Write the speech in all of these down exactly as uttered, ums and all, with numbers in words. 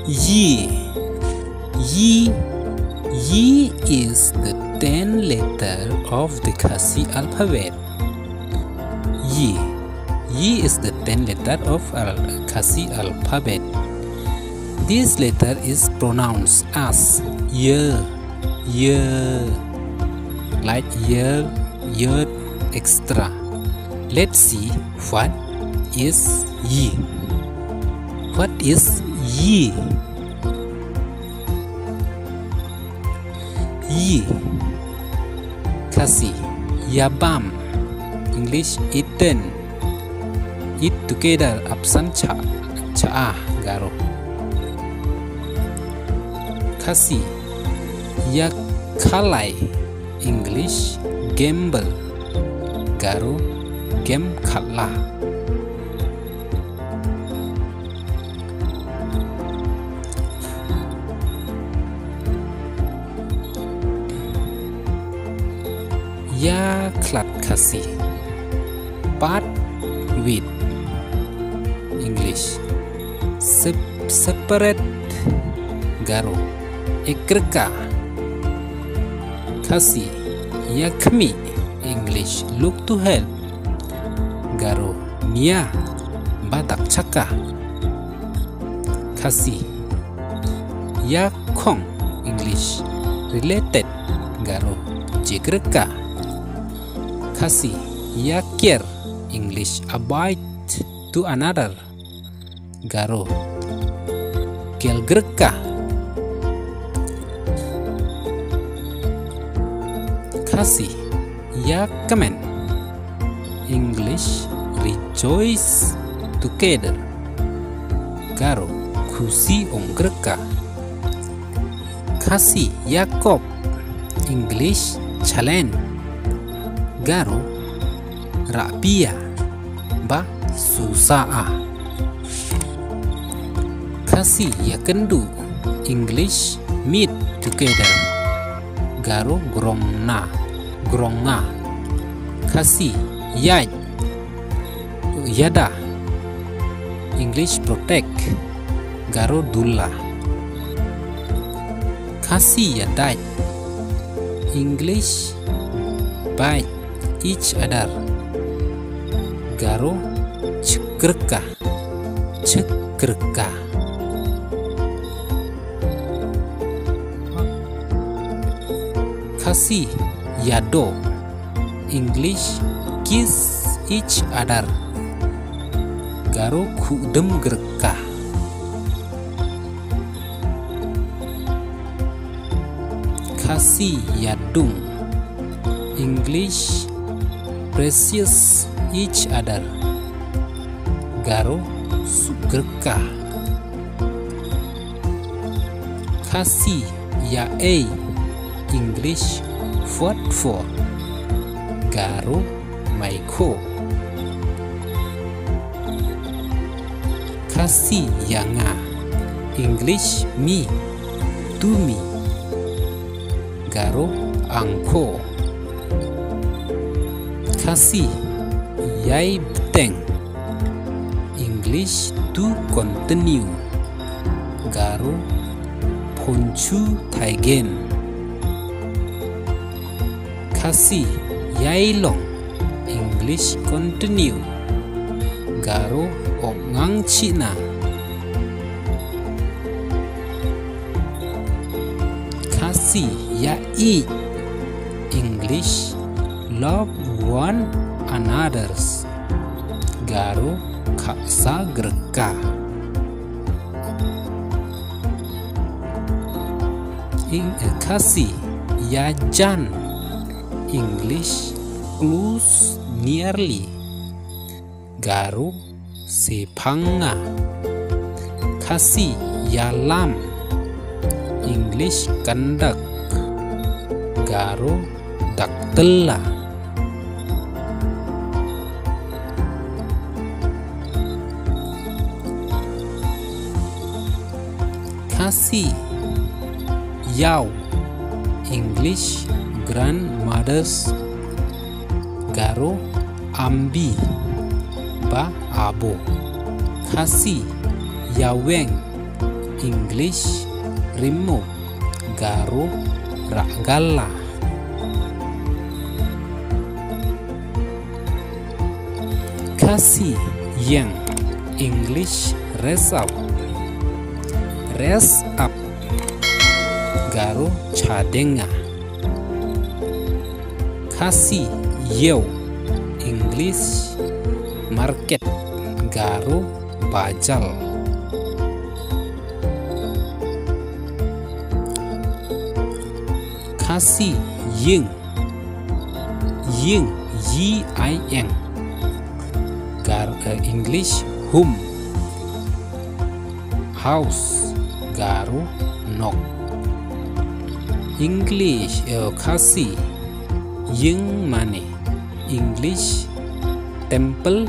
Yi. Yi. Yi is the ten letter of the Khasi alphabet. Yi. Yi is the ten letter of al- Khasi alphabet. This letter is pronounced as y, y, like y, y, et cetera. Let's see what is yi. What is yi? Yi. Khasi, ïabam. English, eaten. Eat together, apsan cha, cha, Garo. Khasi, ïakhalai. English, gamble. Garo, game khalla. Ïakhlad Khasi. Part with. English, sep- separate. Garo, ekrka. Khasi, ïakhmih. English, look to help. Garo, nia, badak chaka. Khasi, ïakhong. English, related. Garo, jikrka. Khasi, ïakiar. English, a bite to another. Garo, kiargrka. Khasi, ïakmen. English, rejoice together. Garo, khusi ong grka. Khasi, ïakop. English, challenge. Garo, rah bia. Ba, susa a. Khasi, ïakynduh. English, meet together. Garo, grong na, grong nga. Khasi, ïaid. Ïada. English, protect. Garo, dulla. Khasi, ïadait. English, bite each other. Garo, chkrka. Chkrka. Khasi, ïadoh. English, kiss each other. Garo, khuh dem grka. Khasi, ïadung. English, precious each other. Garo, suh grka. Khasi, ïaei. English, what for? Garo, mai kho. Khasi, ïa nga. English, me, to me. Garo, ang kho. Khasi, ïai bteng. English, to continue. Garo, phonchu thaigen. Khasi, ïai long. English, continue. Garo, ok ngang china. Khasi, ïa i. English, love one another's. Garo, khaksa grka. Eng-, eh, Khasi, ïa jan. English, close nearly. Garo, sephang nga. Khasi, ïalam. English, conduct. Garo, daktylla. Khasi, ïaw. English, grandmother's. Garo, ambi, ba abo. Khasi, ïaweng. English, rimmo. Garo, rah gala. Khasi, ïeng. English, rest up. Rest up. Garo, chadeng a. Khasi, ïew. English, market. Garo, bajar. Khasi, ïing. Ïing, Y I N G. Garo, eh, English, home. House, Garo, nok. English, eh, Khasi, ïing mane. English, temple.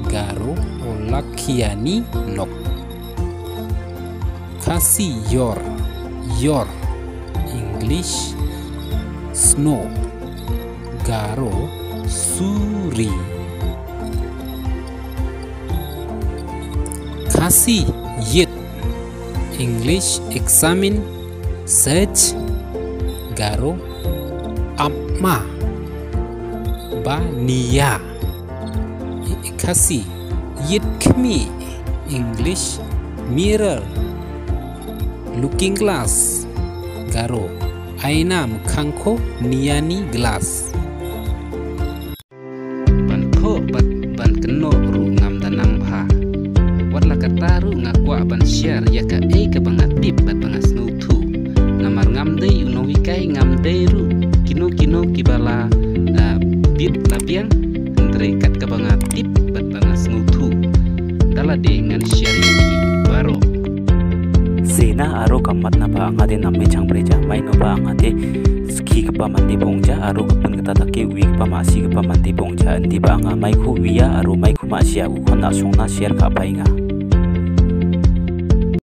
Garo, olakhiani, nok. Khasi, ïor. Ïor. English, snow. Garo, suri. Khasi, ïit. English, examine, search. Garo, apma. Ba nia. Khasi, ïit khmih. English, mirror. Looking glass. Garo, aina, mkhang ko niani glass. Ban thoh bad ban kynnoh ruh ngam da nang bha. Wat la katta ruh nga kwah ban share ïa kaei kaba nga tip bad ba nga sngewthuh. Namar ngam dei u nonghikai, ngam dei ruh kino kino kiba la, ah, bit la biang, hynrei kat kaba nga tip bad ba nga sngewthuh, da lade ngan share ïa phi baroh. Sena aro ka mat na ba nga te nam me chang preja, mai no ba nga te ski ka pa man te bong ja, aro ka pun ka ta ta ke wi ka pa ma si ka pa man te bong ja, ndi ba nga mai khu wi ya, aro mai khu ma si ya, u khon na song na share ka pai nga.